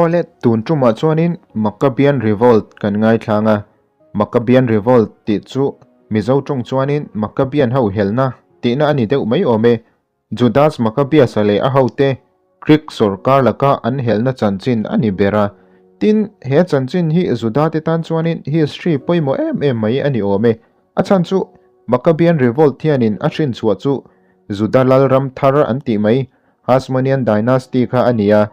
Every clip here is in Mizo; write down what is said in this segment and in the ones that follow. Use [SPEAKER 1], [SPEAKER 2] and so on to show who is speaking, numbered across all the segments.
[SPEAKER 1] Awle, tun tumah chuanin Maccabean Revolt kan ngaithlang a, Maccabean Revolt tih chu Mizo tawng chuanin Maccabean ho helna tihna a ni deuh mai awm e. Judas Maccabeus-a leh a hote Greek sawrkar laka an helna chanchin a ni ber a. Tin, he chanchin hi Judate tan chuanin history pawimawh em em mai a ni awm e. A chhan chu Maccabean Revolt hianin a hrinchhuah chu Juda lalram thar an tih mai Hasmonean Dynasty kha a ni a.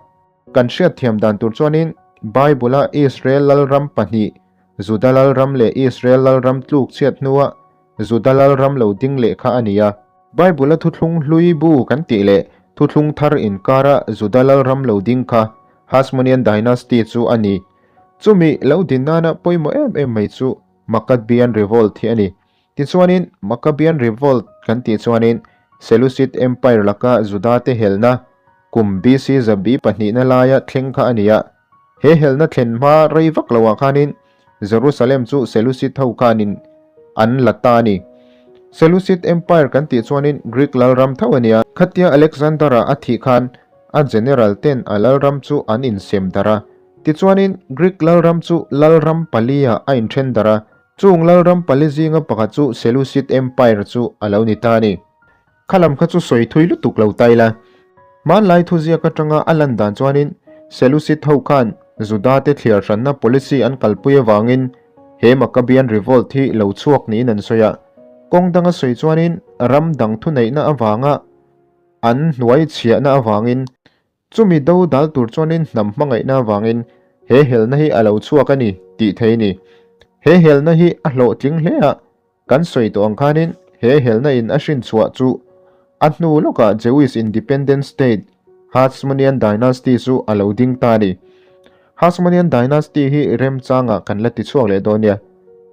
[SPEAKER 1] Kan hriatthiam dan tur chuanin Bible-a Israel lalram pahnih, Juda lalram leh Israel lalram tluk chhiat hnua Juda lalram lo ding leh kha a ni a. Bible-a thuthlung hlui bu kan tih leh thuthlung thar inkara Juda lalram lo ding kha Hasmonean Dynasty chu a ni. Chumi lo din nana pawimawh em em mai chu Maccabean Revolt hi a ni. Tichuanin, Maccabean Revolt kan tih chuanin Seleucid Empire laka Judate helna kum BC zabi pahnihna laia thleng kha a ni a. He helna thlen hma rei vak loah khanin Jerusalem chu Seleucid ho khanin an la ta a ni. Seleucid Empire kan tih chuanin Greek lalram tho a ni a. Khatia Alexander-a a thih khan a general ten a lalram chu an insem darh a. Tichuanin Greek lalram chu lalram palia a inthen darh a. Chung lalram pali zinga pakhat chu Seleucid Empire chu a lo ni ta a ni. Kha lam kha chu sawi thui lutuk lo ta ila. Hmanlai thuziak atanga a lan dan chuanin Seleucid ho khan Juda te thliar hranna policy an kalpui avangin he Maccabean Revolt hi lo chhuak niin an sawi a. Kawng danga sawi chuanin ram dang thuneihna avanga an hnuai chhiahna avangin Chumi do dal tur chuanin hnam hmangaihna avangin he helna hi a lo chhuak a ni tih thei a ni. He helna hi a hlawhtling hle a, kan sawi tawh ang khanin he helna in a hrinchhuah chu a hnu lawkah Jewish Independent State, Hasmonean Dynasty chu a lo ding ta a ni. Hasmonean Dynasty hi remchangah kan la ti chhuak leh dawn nia.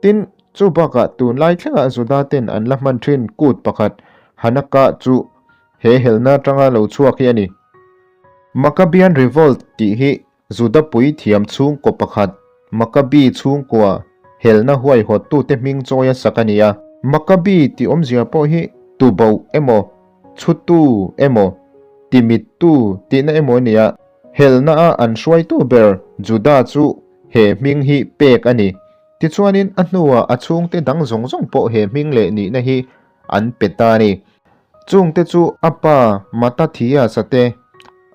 [SPEAKER 1] Tin, chu bakah tunlai thlengah Juda ten an la hman thin kut pakhat Hanukkah chu He helna atanga lo chhuak hi a ni. Maccabean Revolt tih hi Juda puithiam chhungkaw pakhat Maccabi chhungkua helna huaihawttute hming chawia sak a ni a. Maccabi tih awmzia pawh hi tuboh emaw, chhutu emaw, timittu tihna emaw a ni a. Helna a an hruaitu ber Juda chu he hming hi pek a ni. Tichuanin a hnuah a chhungte dang zawng zawng pawh he hming leh nihna hi an pe ta a ni. Chungte chu a pa Matathias-a te,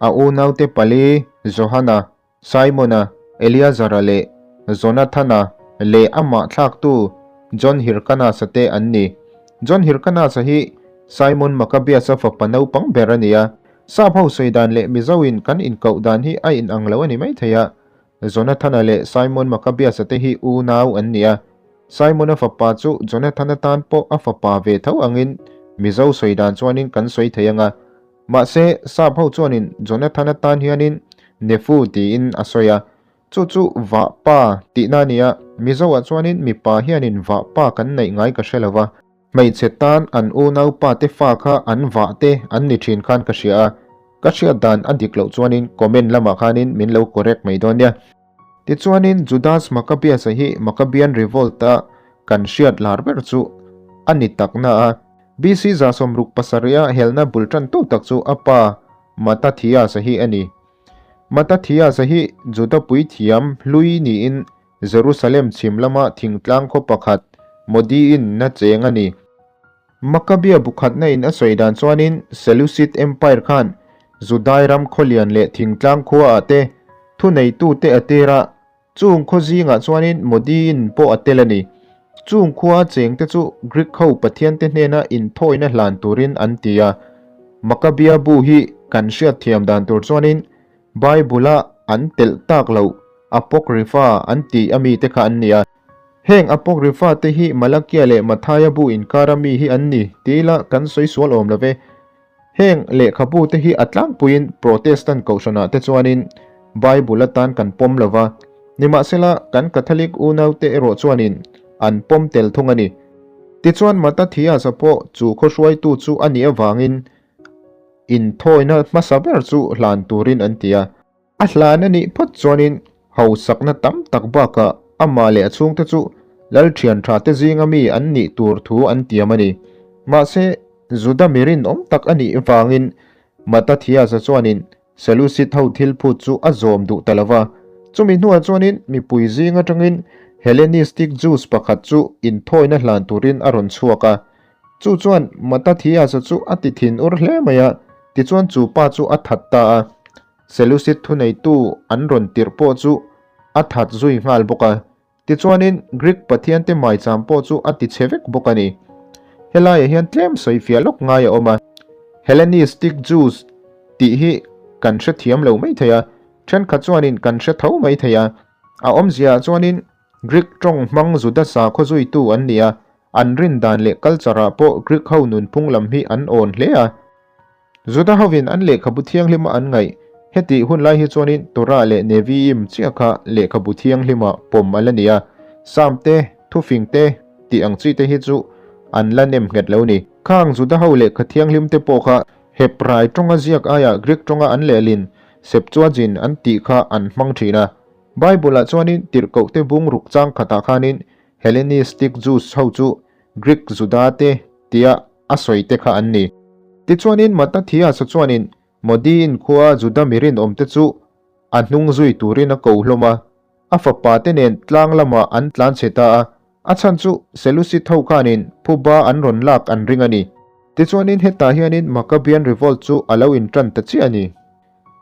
[SPEAKER 1] a unaute pali Johana, Simon-a, Eleazar-a leh Jonathana leh amah thlaktu John Hyrcanus-a te an ni. John Hyrcanus-a hi Simon Maccabeus-a fapa naupang ber a ni a. Sap ho sawi dan leh Mizoin kan inkoh dan hi a inang lo a ni maithei a. Jonathana leh Simon Maccabeus-a te hi unau an ni a. Simon-a fapa chu Jonathana tan pawh a fapa ve tho angin Mizo sawi dan chuanin kan sawi thei ang a. Mahse, Sap ho chuanin Jonathana tan hianin Nephew tiin a sawi a. Chu chu vahpa tihna a ni a, Mizo-ah chuanin mipa hianin vahpa kan neih ngai ka hre lo va. Hmeichhe tan an unaupa te fa kha an vah te an ni thin khan ka hria a, ka hriat dan a dik loh chuanin comment lamah khanin min lo correct mai dawn nia. Tichuanin Judas Maccabeus-a hi Maccabean Revolt-a kan hriat lar ber chu a ni tak na a, BC 67 a helna bul tantu tak chu a pa Mattathias-a hi a ni. Mattathias-a hi Juda puithiam hlui niin Jerusalem chhim lama thingtlang khaw pakhat Modi'in na cheng a ni. Maccabea bu khatna in a sawi dan chuanin Seleucid Empire khan Judai ram khawlian leh thingtlang khua ah te thuneitu te a tir a, chung khaw zingah chuanin Modi'in pawh a tel a ni. Chung khua cheng te chu Greek ho pathian te hnena inthawina hlan turin an ti a. Maccabea bu hi kan hriatthiam dan tur chuanin Bible-a an telh tak loh Apocrypha an tih a mite kha an ni a. Heng Apocrypha te hi Malakia leh Mathaia bu inkara mi hi an ni ti ila kan sawi sual awm lo ve. Heng lehkhabu te hi a tlangpuiin Protestant kohhranah te chuanin Bible atan kan pawm lo va, nimahsela kan Catholic unaute erawh chuanin an pawm tel thung a ni. Tichuan Matathias-a pawh chu khawhruaitu chu a nih avangin Inthawina hmasa ber chu hlan turin an ti a. A hlan a nih phawt chuanin hausakna tam tak bakah amah leh a chhungte chu lal thian tha te zinga mi an nih tur thu an tiam a ni. Mahse, Juda mi rinawm tak a nih vangin Matathias-a chuanin Seleucid ho thil phut chu a zawm duh ta lo va. Chumi hnuah chuanin mipui zing atangin Hellenistic Jews pakhat chu inthawina hlan turin a rawn chhuak a. Chu chuan Mattathias-a chu a ti thin ur hle mai a, tichuan chu pa chu a that ta a. Seleucid thuneitu an rawn tirh pawh chu a that zui nghal bawk a. Tichuanin Greek pathiante maicham pawh chu a ti chhe vek bawk a ni. Helaiah hian tlem sawifiah lawk ngai a awm a. Hellenistic Jews tih hi kan hre thiam lo mai thei a, thenkhat chuanin kan hre tho mai thei a. A awmziaah chuanin Greek tawng hmang Juda sakhaw zuitu an ni a, an rin dan leh culture ah pawh Greek ho nunphung lam hi an awn hle a. Juda hovin an lehkhabu thianghlima an ngaih. Hetih hun lai hi chuanin Torah leh Nevi'im chiah kha lehkhabu thianghlima pawm a la ni a, Sam te, Thufing te tih ang chi te hi chu an la nem nghet lo ni. Khang Juda ho lehkha thianghlim te pawh kha Hebrai tawnga ziak aiah Greek tawnga an lehlin Septuagint an tih kha an hmang thin a. Bible-ah chuanin tirhkohte bung ruk chang khatah khanin Hellenistic Jews ho chu Greek Juda te tia a sawi te kha an ni. Tichuanin Mattathias-a chuanin Modi'in khua Juda mi rinawmte chu a hnung zui turin a ko hlawm a, a fapa te nen tlang lamah an tlan chhe ta a, a chhan chu Seleucid ho khanin phuba an rawn lak an ring a ni. Tichuanin hetah hianin Maccabean Revolt chu a lo intan ta chiah a ni.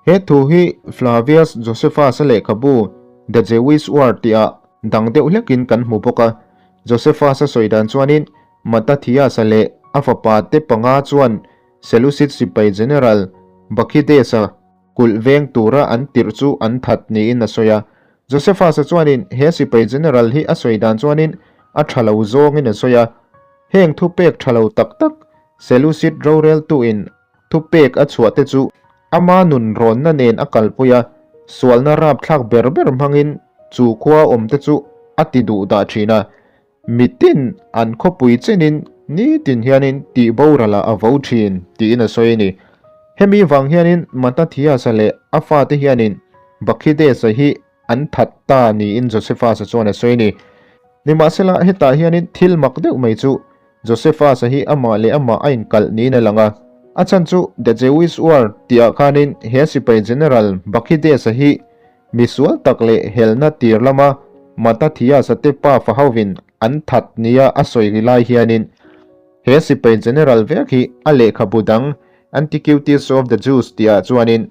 [SPEAKER 1] He thu hi Flavius Josephus-a lehkhabu The Jewish War tihah dang deuh hlekin kan hmu bawk a. Josephus-a sawi dan chuanin Mattathias-a leh a fapa te panga chuan Seleucid sipai General Bakhides-a kulh veng tura an tirh chu an that niin a sawi a. Josephus-a chuanin he sipai General hi a sawi dan chuanin a tha lo zawngin a sawi a. Heng thupek tha lo tak tak Seleucid roreltuin Thupek a chhuah te chu ama nun rawnna nen a kalpui a, sualna rapthlak ber ber hmangin chu khua awm te chu a ti duh dah thin a. Mitin an khawpui chenin nitin hianin tih boralah a vo thin tiin a sawi a ni. Hemi vang hianin Mattathias-a leh a fate hianin Bakhides-a hi an that ta niin Josephus-a chuan a sawi a ni. Nimahsela, hetah hianin thil mak deuh mai chu Josephus-a hi amah leh amah a inkalh niin a lang a. A chhan chu The Jewish War tihah khanin he sipai General Bakhides-a hi misual tak leh helna tir lama Mattathias-a te pa fahovin an that nia a sawi lai hianin he sipai General vek hi a lehkhabu dang Antiquities of the Jews tihah chuanin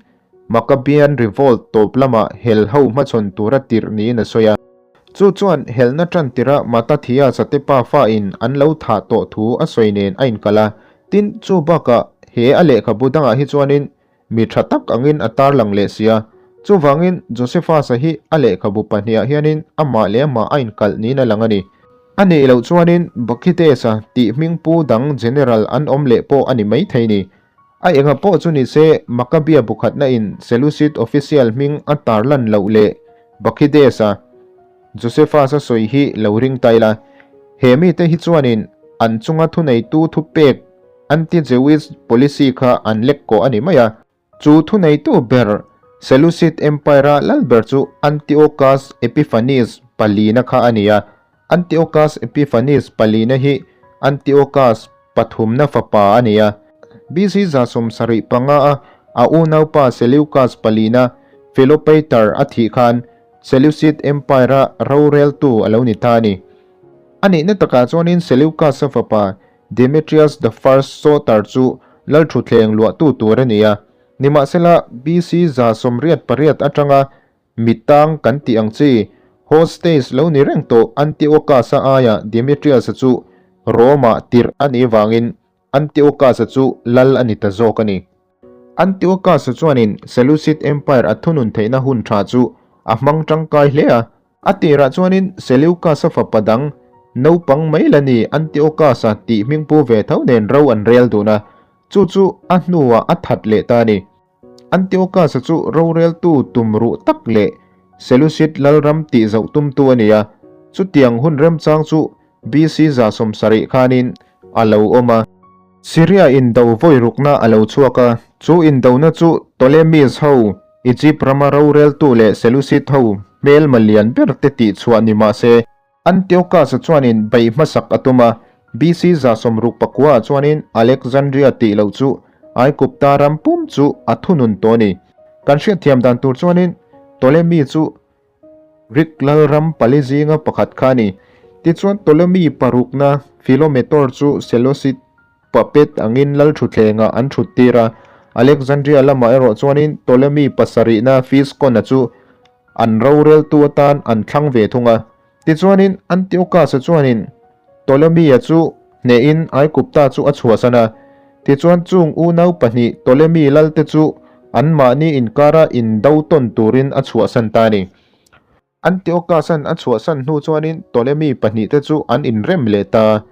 [SPEAKER 1] Maccabean Revolt tawp lamah hel ho hmachhawn tura tirh niin a sawi a. Chu chuan helna tan tirah Mattathias-a te pafa in an lo thah tawh thu a sawi nen a inkalh a. Tin, chu bakah he a lehkhabu dangah hi chuanin mi tha tak angin a tarlang leh si a. Chuvangin Josephus-a hi a lehkhabu pahniah hianin amah leh amah a inkalh niin a lang a ni. A nih loh chuanin Bakhides-a tih hmingpu dang general an awm leh pawh a ni maithei ni. A enga pawh chu ni se, Maccabea bukhatna in Seleucid official hming a tarlan loh leh Bakhides-a, Josephus-a sawi hi lo ring ta ila. He mite hi chuanin an chunga thuneitu thupek anti-Jewish policy kha an lek kawh a ni mai a. Chu thuneitu ber Seleucid Empire-a lal ber chu Antiochus Epiphanes palina kha a ni a. Antiochus Epiphanes palina hi Antiochus pathumna fapa a ni a. BC 75 a a unaupa Seleucus palina Philopator a thih khan Seleucid Empire-a roreltu a lo ni ta a ni. A nihna takah chuanin Seleucus-a fapa Demetrius the First Soter chu lalthutthleng luahtu tur a ni a. Nimahsela, BC 88 atanga Mitang kan tih ang chi, hostage lo ni reng tawh Antiochus-a aiah Demetrius-a chu Rome-ah tirh a nih vangin Antiochus-a chu lal a ni ta zawk a ni. Antiochus-a chuanin Seleucid Empire a thunun theihna hun tha chu a hmang tangkai hle a. A tirah chuanin Seleucus-a fapa dang, naupang mai la ni Antiochus-a tih hmingpu ve tho nen ro an rel dun a, chu chu a hnuah a that leh ta a ni. Antiochus-a chu roreltu tum ruh tak leh Seleucid lalram tih zoh tumtu a ni a, chutiang hun remchang chu BC 70 khanin a lo awm a. Syria indo vawi rukna a lo chhuak a, chu indona chu Ptolemies ho, Egypt rama roreltu leh Seleucid ho hmelma lian ber te tih chhuah ni mah se, Antiochus-a chuanin beih hmasak a tum a, BC 69 ah chuanin Alexandria tih loh chu Aigupta ram pum chu a thunun tawh a ni. Kan hriatthiam dan tur chuanin Ptolemy chu Greek lalram pali zinga pakhat kha a ni. Tichuan Ptolemy parukna Philometor chu Seleucid puppet angin lal thutthlengah an thut tir a. Alexandria lamah erawh chuanin Ptolemy pasarihna Physcon-a chu an roreltu atan an thlang ve thung a. Tichuanin Antiochus-a chuanin Ptolemy-a chu hnehin Aigupta chu a chhuahsan a. Tichuan chung unau pahnih Ptolemy lalte chu anmahni inkara indo tawn turin a chhuahsan ta a ni. Antiochus-a'n a chhuahsan hnu chuanin Ptolemy pahnihte chu an inrem leh ta a,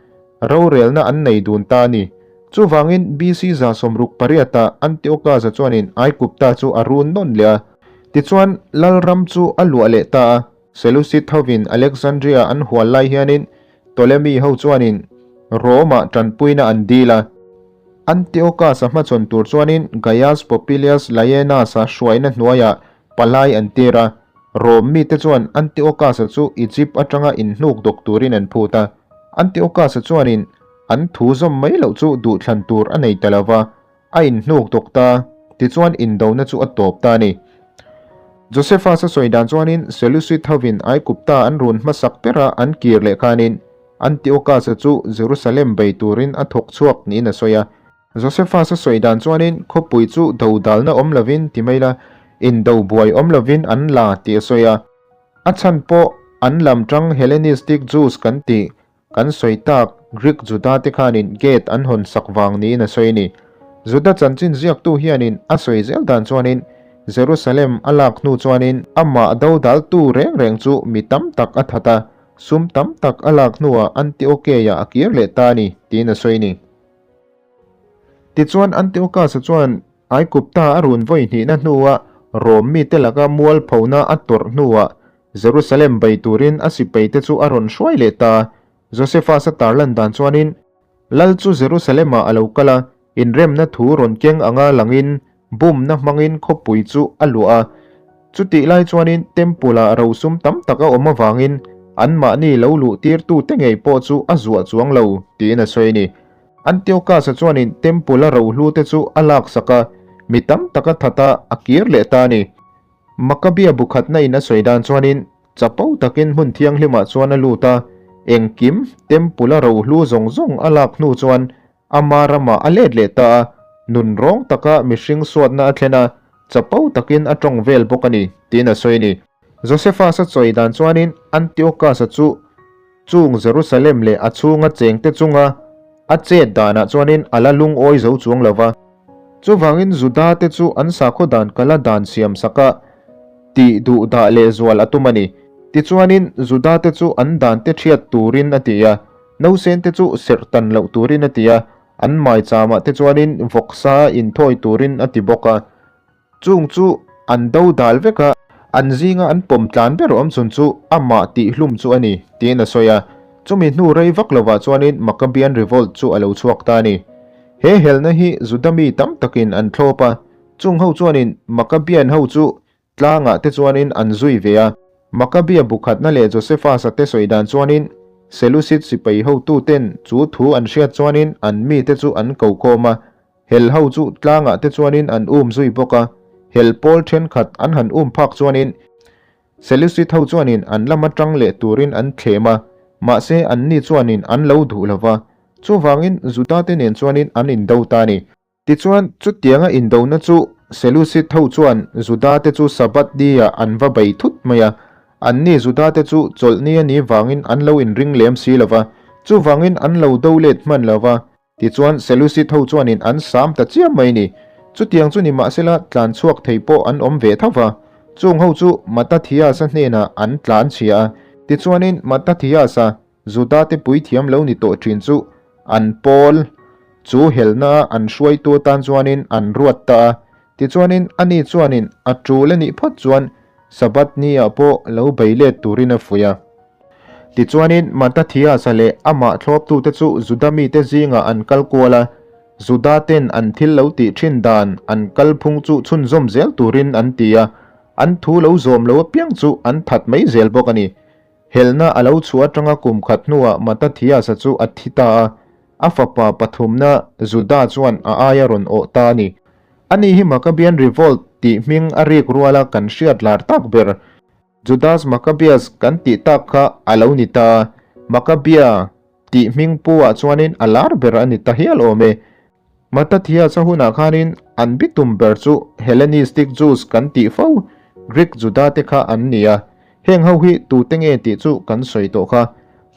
[SPEAKER 1] rorelna an nei dun ta a ni. Chuvangin BC 68 ah Antiochus-a chuanin Aigupta chu a run nawn leh a. Tichuan lalram chu a luah leh ta a. Seleucid hovin Alexandria an hual lai hianin Ptolemy ho chuanin Rome-ah tanpuina an dil a. Antiochus-a hmachhawn tur chuanin Gaius Popilius Laenas-a hruaina hnuaiah palai an tir a. Rome mite chuan Antiochus-a chu Egypt atanga inhnuk dawk turin an phut a. Antiochus-a chuanin an thu zawm mai loh chu duhthlan tur a nei ta lo va. A inhnuk dawk ta, tichuan indona chu a tawp ta a ni. Josephus-a sawi dan chuanin Seleucid hovin Aigupta an run hmasak bera an kir leh khanin Antiochus-a chu Jerusalem bei turin a thawk chhuak niin a sawi a. Josephus-a sawi dan chuanin khawpui chu dodalna awm lovin ti mai la, indo buai awm lovin an la tih a sawi a. A chhan pawh an lam tang Hellenistic Jews kan tih Kan sawi tak, Greek Juda te khanin gate an hawn sak vang niin a sawi a ni. Juda chanchin ziaktu hianin a sawi zel dan chuanin Jerusalem a lak hnu chuanin amah dodaltu reng reng chu mi tam tak a that a, sum tam tak a lak hnuah Antiokeia a kir leh ta a ni, tiin a sawi a ni. Tichuan Antiochus-a chuan Aigupta a run vawi hnihna hnua Rom mite laka mualphona a tawrh hnuah Jerusalem bei turin a sipaite chu a rawn hruai leh ta. Josephus-a tarlan dan chuanin, Lal chu Jerusalem-ah a lo kal a, inremna thu rawn keng anga langin bumna hmangin khawpui chu a luah a. Chutih lai chuanin Temple-ah rosum tam tak a awm avangin anmahni lo luh tirtute ngei pawh chu a zuah chuang lo, tiin a sawi a ni. Antiochus-a chuanin Temple-a rohlute chu a laksak a, mi tam tak a that a, a kir leh ta a ni. Maccabea bu khatna in a sawi dan chuanin chapo takin hmun thianghlimah chuan a lut a, engkim Temple-a rohlu zawng zawng a lak hnu chuan ama ramah a let leh ta a, nun rawng taka mihring suatna a thlen a, chapo takin a tawng vel bawk a ni, tiin a sawi a ni. Josephus-a sawi dan chuanin Antiochus-a chu chung Jerusalem leh a chhunga chengte chunga a chet danah chuanin a la lungawi zo chuang lo va. Chuvangin Juda te chu an sakhaw dan kala dan siam saka tih duh dah leh zual a tum a ni. Tichuanin Juda te chu an dan te thiat turin a ti a, nausen te chu serh tan loh turin a ti a, an maicham ah te chuanin vawksa inthawi turin a ti bawk a. Chung chu an do dal vek a, an zinga an pawm tlan ber awm chhun chu amah tih hlum chu a ni, tiin a sawi a. Chumi hnu rei vak lovah chuanin Maccabean Revolt chu a lo chhuak ta a ni. He helna hi Juda mi tam takin an thlawp a, chung ho chuanin Maccabean ho chu tlangah te chuanin an zui ve a. Maccabea bu khatna leh Josephus-a te sawi dan chuanin Seleucid sipai hotuten chu thu an hriat chuanin an mite chu an ko khawm a, Hel ho chu tlangah te chuanin an um zui bawk a, hel pawl thenkhat an han um phak chuanin Seleucid ho chuanin an lama tang leh turin an thlem a, mahse anni chuanin an lo duh lo va, chuvangin Juda te nen chuanin an indo ta a ni. Tichuan, chutianga indona chu Seleucid ho chuan Juda te chu Sabbath ni-ah an va bei thut mai a, anni Juda te chu chawlhni a nih vangin an lo inring lem si lo va, chuvangin an lo do let hman lo va, Tichuan, Seleucid ho chuanin an sam ta chiam mai ni. Chutiang chu nimahsela tlan chhuak thei pawh an awm ve tho va. Chung ho chu Mattathias-a hnenah an tlan chhia a. Tichuanin Mattathias-a, Juda te puithiam lo ni tawh thin chu an pawl chu helna an hruaitu atan chuanin an ruat ta a. Tichuanin ani chuanin a tul a nih phawt chuan Sabbath ni-ah pawh lo bei let turin a fuih a. Tichuanin Mattathias-a leh amah thlawptute chu Juda mite zingah an kal kual a, Juda ten an thil lo tih thin dan an kalphung chu chhunzawm zel turin an ti a, an thu lo zawm lo apiang chu an that mai zel bawk a ni. Helna a lo chhuah atanga kum khat hnuah Mattathias-a chu a thi ta a, a fapa pathumna Juda chuan a aia rawn awh ta a ni. Ani hi Maccabean Revolt tih hming a rik ruala kan hriat lar tak ber. Judas Maccabeus kan tih tak kha a lo ni ta. Maccabea tih hming pu ah chuanin a lar ber a ni ta hial awm e. Mattathias a hunah khanin an bitum ber chu Hellenistic Jews kan tih fo Greek Juda te kha an ni a. Heng ho hi tute nge tih chu kan sawi tawh kha.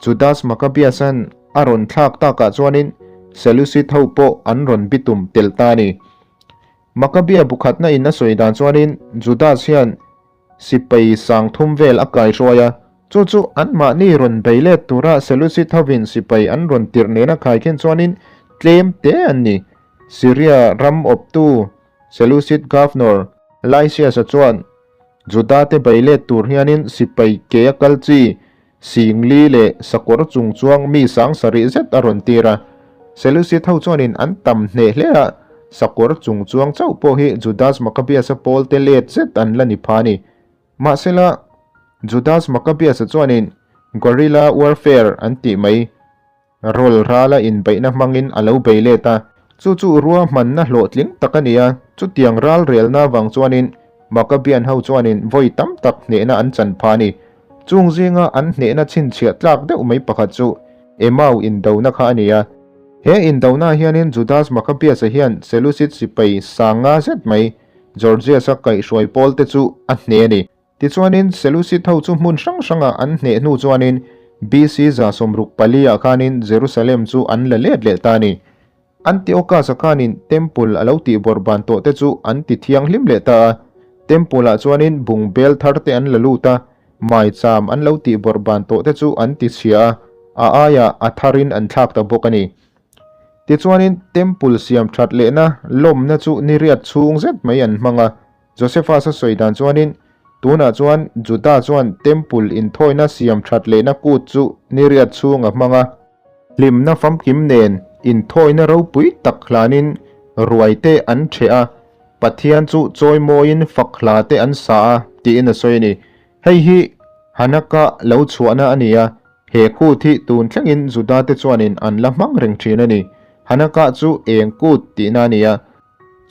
[SPEAKER 1] Judas Maccabeus-a'n a rawn thlak takah chuanin Seleucid ho pawh an rawn bitum tel ta a ni. Maccabea bukhatna in a sawi dan chuanin Judas hian Sipai sang thum vel a kai hruai a, chu chu anmahni rawn bei let tura Seleucid hovin sipai an rawn tirh nena khaikhin chuanin tlem te an ni. Syria ram awptu Seleucid Governor Lysias-a chuan Juda te bei let tur hianin sipai ke a kal chi Singli leh sakawr chung chuang mi sang sarih zet a rawn tir a. Seleucid ho chuanin an tam hneh hle a, sakawr chung chuang chauh pawh hi Judas Maccabeus-a pawlte let zet an la ni pha a ni. Mahsela, Judas Maccabeus-a chuanin guerrilla warfare an tih mai. Rawl rala inbeihna hmangin a lo bei let a, chu chu ruahmanna hlawhtling tak a ni a, chutiang ral relna avang chuanin Maccabean ho chuanin vawi tam tak hnehna an chan pha a ni. Chung zinga an hnehna chhinchhiah tlak deuh mai pakhat chu Emau indona kha a ni a. He indona hianin Judas Maccabeus-a hian Seleucid sipai sanga zet mai Gorgias-a kaihhruai pawlte chu a hneh a ni. Tichuanin, Seleucid ho chu hmun hrang hrangah an hneh hnu chuanin BC 64 ah khanin Jerusalem chu an la let leh ta a ni. Antiochus-a khanin Temple a lo tih bawrh ban tawh te chu an ti thianghlim leh ta a. Temple ah chuanin bung bel thar te an la lut a, maicham an lo tih bawrh ban tawh te chu an ti chhia a, a aiah a tharin an thlak ta bawk a ni. Tichuanin, Temple siam that lehna lawmna chu niriat chhung zet mai an hmang a. Josephus-a sawi dan chuanin, Tunah chuan Juda chuan Temple inthawina siam that lehna kut chu niriat chhung a hmang a. Hlimna famkim nen inthawina ropui tak hlanin ruai te an ṭheh a, Pathian chu chawimawiin fak hla te an sa a, tiin a sawi a ni. Hei hi Hanukkah lo chhuahna a ni a, he kut hi tun thlengin Juda te chuanin an la hmang reng ṭhin a ni. Hanukkah chu eng kut tihna a ni a.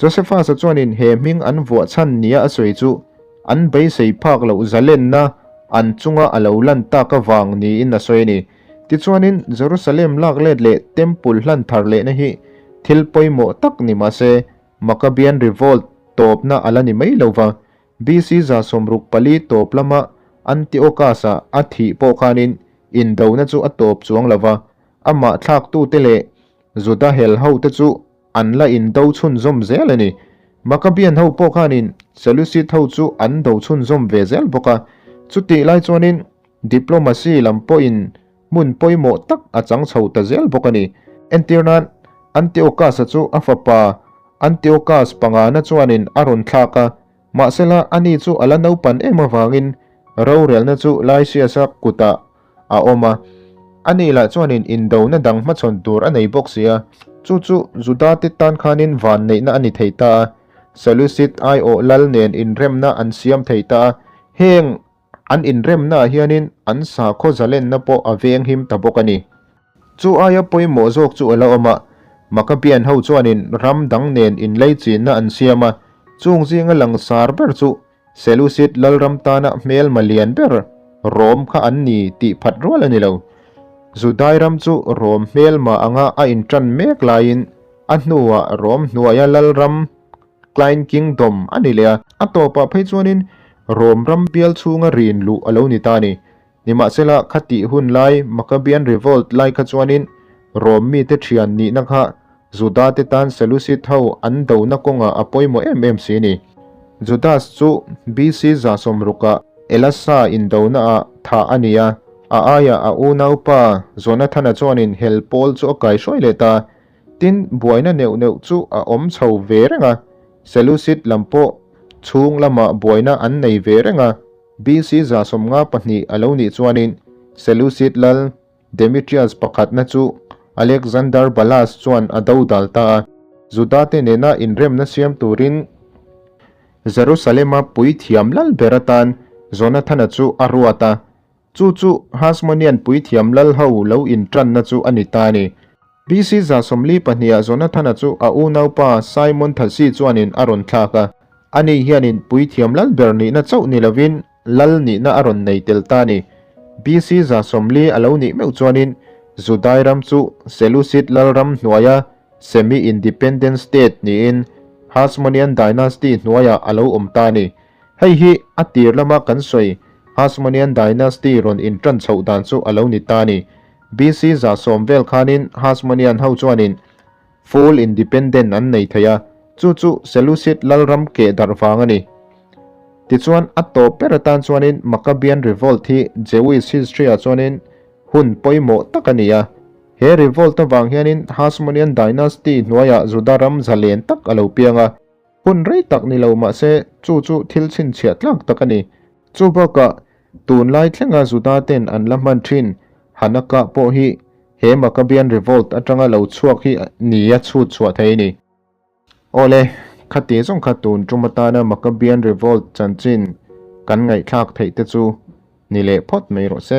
[SPEAKER 1] Josephus-a chuanin he hming an vuah chhan nia a sawi chu an beisei phak loh zalenna an chunga a lo lan tak avang niin a sawi a ni. Tichuanin Jerusalem lak let leh Temple hlan thar lehna hi thil pawimawh tak ni mah se Maccabean Revolt tawpna a la ni mai lo va. BC 64 tawp lama Antiochus-a a thih pawh khanin indona chu a tawp chuang lo va, amah thlaktute leh Juda hel hote chu An la indo chhunzawm zel a ni. Maccabean ho pawh khanin Seleucid ho chu an do chhunzawm ve zel bawk a. Chutih lai chuanin diplomacy lam pawhin hmun pawimawh tak a chang chho ta zel bawk a ni. Entir nan, Antiochus-a chu a fapa Antiochus pangana chuanin a rawn thlak a, mahsela ani chu a la naupan em avangin rorelna chu Lysias-a kutah a awm a. Ani lah chuanin indona dang hmachhawn tur a nei bawk si a, chu chu Judate tan khanin vanneihna a ni thei ta a, Seleucid aiawh lal nen inremna an siam thei ta a, heng an inremnaah hianin an sakhaw zalenna pawh a venghim ta bawk a ni. Chu aia pawimawh zawk chu a la awm a, Maccabean ho chuanin ram dang nen inleichinna an siam a, chung zinga langsar ber chu Seleucid lalram tana hmelma lian ber Rom kha an ni tih phat rual a ni lo. Judai ram chu Rom hmelma anga a intan mek laiin a hnuah Rom hnuaia lalram Klein Kingdom a ni leh a. A tawpah phei chuanin Rom ram bial chhunga rin luh a lo ni ta a ni. Nimahsela, khatih hun lai Maccabean Revolt lai kha chuanin Rom mite thian nihna kha Juda te tan Seleucid ho an dona kawngah a pawimawh em em si ni. Judas chu BC 60 ah Elasa indona ah thah a ni a, a aiah a unaupa Jonathana chuanin hel pawl chu a kaihruai leh ta. Tin, buaina neuh neuh chu a awm chho ve reng a, Seleucid lam pawh chhung lamah buaina an nei ve reng a. BC 52 a lo nih chuanin Seleucid lal Demetrius pakhatna chu Alexander Balas chuan a do dal ta a. Judate nena inremna siam turin Jerusalema puithiam lal ber atan Jonathana chu a ruat a. Chu chu Hasmonean puithiam lal ho lo intanna chu a ni ta a ni. BC 42 ah Jonathana chu a unaupa Simon Thasi chuanin a rawn thlak a, ani hianin puithiam lal ber nihna chauh ni lovin lal nihna a rawn nei tel ta a ni. BC 40 a lo nih meuh chuanin Judai ram chu Seleucid lalram hnuaia semi-independent state niin Hasmonean dynasty hnuaiah a lo awm ta a ni. Hei hi a tir lama kan sawi Hasmonean dynasty rawn intan chhoh dan chu a lo ni ta a ni. BC 110 vel khanin Hasmonean ho chuanin full independent an nei thei a, chu chu Seleucid lalram keh darh vang a ni. Tichuan a tawp ber atan chuanin Maccabean Revolt hi Jewish history ah chuanin hun pawimawh tak a ni a. He revolt avang hianin Hasmonean dynasty hnuaiah Juda ram zalen tak a lo piang a. Hun rei tak ni lo mahse chu chu thil chhinchhiah tlak tak a ni. Chu bakah tunlai thlenga Juda ten an la hman thin Hanukkah pawh hi he Maccabean revolt atanga lo chhuak hi ni a chhut chhuah thei a ni. Awle, khati zawng kha tun tum atana Maccabean revolt chanchin kan ngaihthlak theih te chu ni leh phawt mai rawh se.